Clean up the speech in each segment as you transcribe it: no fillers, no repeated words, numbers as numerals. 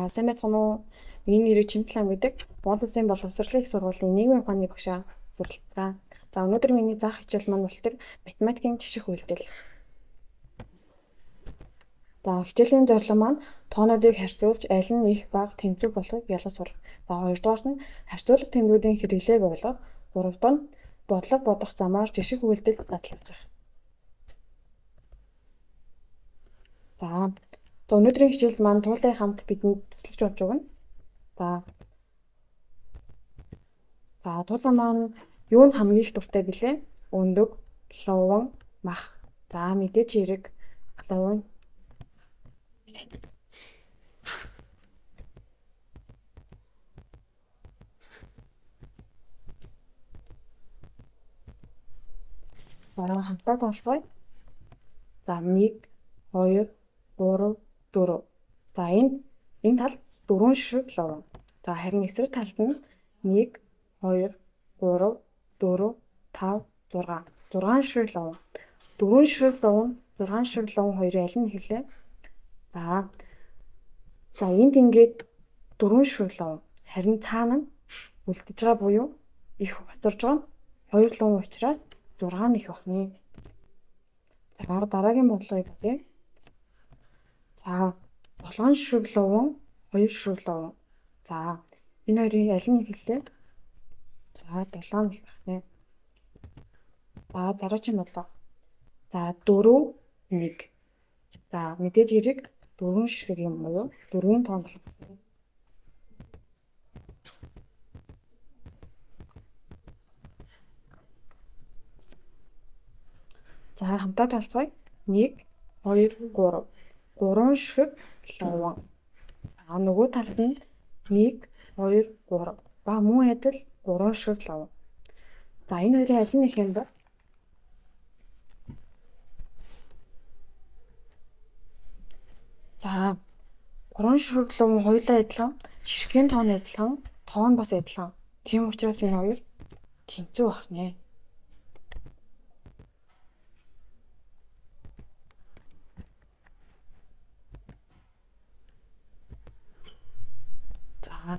За, сайн байцгаана уу? Миний нэрийг Чимтлан гэдэг. Монгол Улсын боловсролын их сургуулийн нийгмийн ухааны багшаа суралцгаа. За, өнөөдөр миний заах хичээл маань бол тэр математикийн жиших үйлдэл. За, хичээлийн зорилго маань тоонуудыг харьцуулж аль нь их, бага, тэнцүү болохыг ялгаж сурах. За, хоёрдугаарт нь харьцуулах тэмдгүүдийн хэрэглээг ойлгох. Гуравдугаар нь бодлого бодох замаар жиших үйлдэл дадлаж. За, өнөөдрийн хичээл маань туулай хамт бидэнд туслаж болж өгнө. За, туулай маань юунд хамгийн их дуртай билээ? Өндөг, луван, мах. За, мэдээч хэрэг луван. Баруун хамтаа тоолбой. За, 1 2 3 4. За, энэ талд 4 ширхэг луван. За, харин эсрэг талд нь 1 2 3 4 5 6. 6 ширхэг луван. 4 ширхэг луван, 6 ширхэг луван хоёрын аль нь хэлээ? За. За, энд ингээд 4 ширхэг луван. Харин цаана нь үлдэж байгаа буюу их хоцорж байгаа нь 2 луван учраас 6 нь их бахны. За, дараагийн бодлогыг бодъё. За, 7 ширхэг луван, 2 ширхэг луван. За, энэ хоёрын аль нь хэллээ? За, 7 нь их бахны. За, дараагийн бодлого. За, 4 1. За, мэдээж хэрэг 4 ширхэг юм буюу 4-ийн тоон болох. За, хамтаа тоолцгоё. 1 2 3. 3 ширхэг луван. За, нөгөө талд нь 1 2 3. Ба мөн адил 3 ширхэг луван. За, энэ хоёрын аль нь их юм бэ? За, 3 ширхэг луван хоёулаа адилхан, ширхгийн тоон адилхан, тоон бас адилхан. Тийм учраас энэ хоёр тэнцүү байх нэ. За,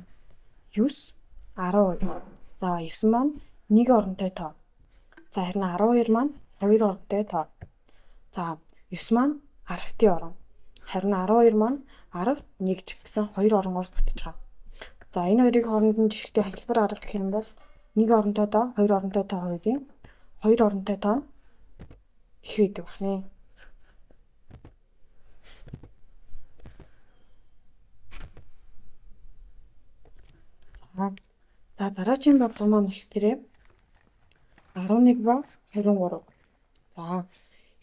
9 12. За, 9 маань 1 оронтой тоо. За, харин 12 маань 2 оронтой тоо. За, 9 маань 10-ын орон. Харин 12 маань 10 1 ч гэсэн 2 оронгоос бүтэж байгаа. За, энэ хоёрыг хооронд нь жишгтэй хэлбэр арга гэх юм бол 1 оронтой тоо, 2 оронтой тоо хоёрын 2 оронтой тоо их байдаг байна. За, дараагийн бодлого маань бол тэрэ 11 ба 23. За,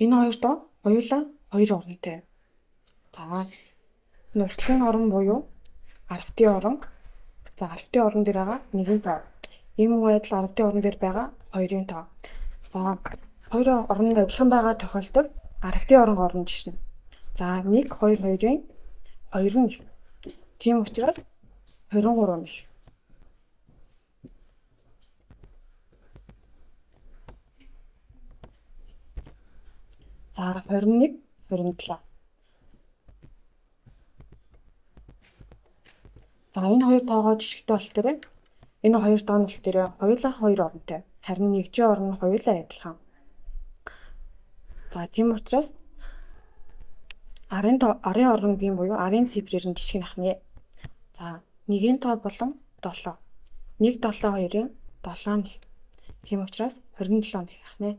энэ хоёр тоо хоёулаа 2 оронтой. За, нурдлын орон буюу 10-ын орон. За, 10-ын орон дээр байгаа 1-ийн тоо. Ийм адил 10-ын орон дээр байгаа 2-ын тоо. За, хоёр орон адилхан байгаа тохиолдолд 10-ын орон орно жишнэ. За, 1 2 2-ын 2 нь их. Тийм учраас 23 нь их. За, 21 27. За, энэ хоёр тоогоо жишгтэй бол тэр энэ хоёр тоо нь бол тэр хоёулаа 2 оронтой. Харин нэгжийн орон нь хоёулаа адилхан. За, тийм учраас арын оронгийн буюу арын цифрээр нь жишг нь ахнэ. За, 1-ийн тоо болон 7. 1 7 2-ын 7 нэг. Тийм учраас 27 нэг ахнэ.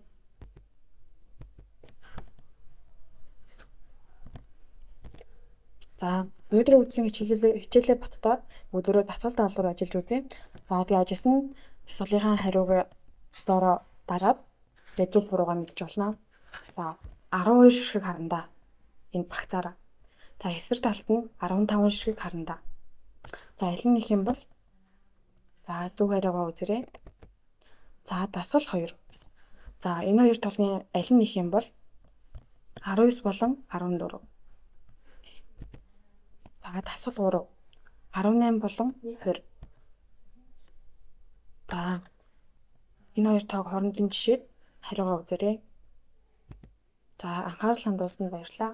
За, өнөөдрийн үзсэн хичээлээ баттаад өдөрөө дасгал даалгавар ажиллаж үзье. За, тэгээ ажилласан дасгалынхаа хариуг доороо дараад тэгээ зөв буруугаа мэдж болно. За, 12 ширхэг харандаа энэ багцаараа. За, эсрэг талд нь 15 ширхэг харандаа. За, аль нь их юм бол? За, зөв хариугаа үзээрэй. За, дасгал 2. За, энэ хоёр талын аль нь их юм бол? 19 болон 14. За, дасгал 3. 18 болон 20. За, энэ хоёр тоог хооронд нь жишээд хариугаа үзээрэй. За, анхаарал хандуулсанд баярлалаа.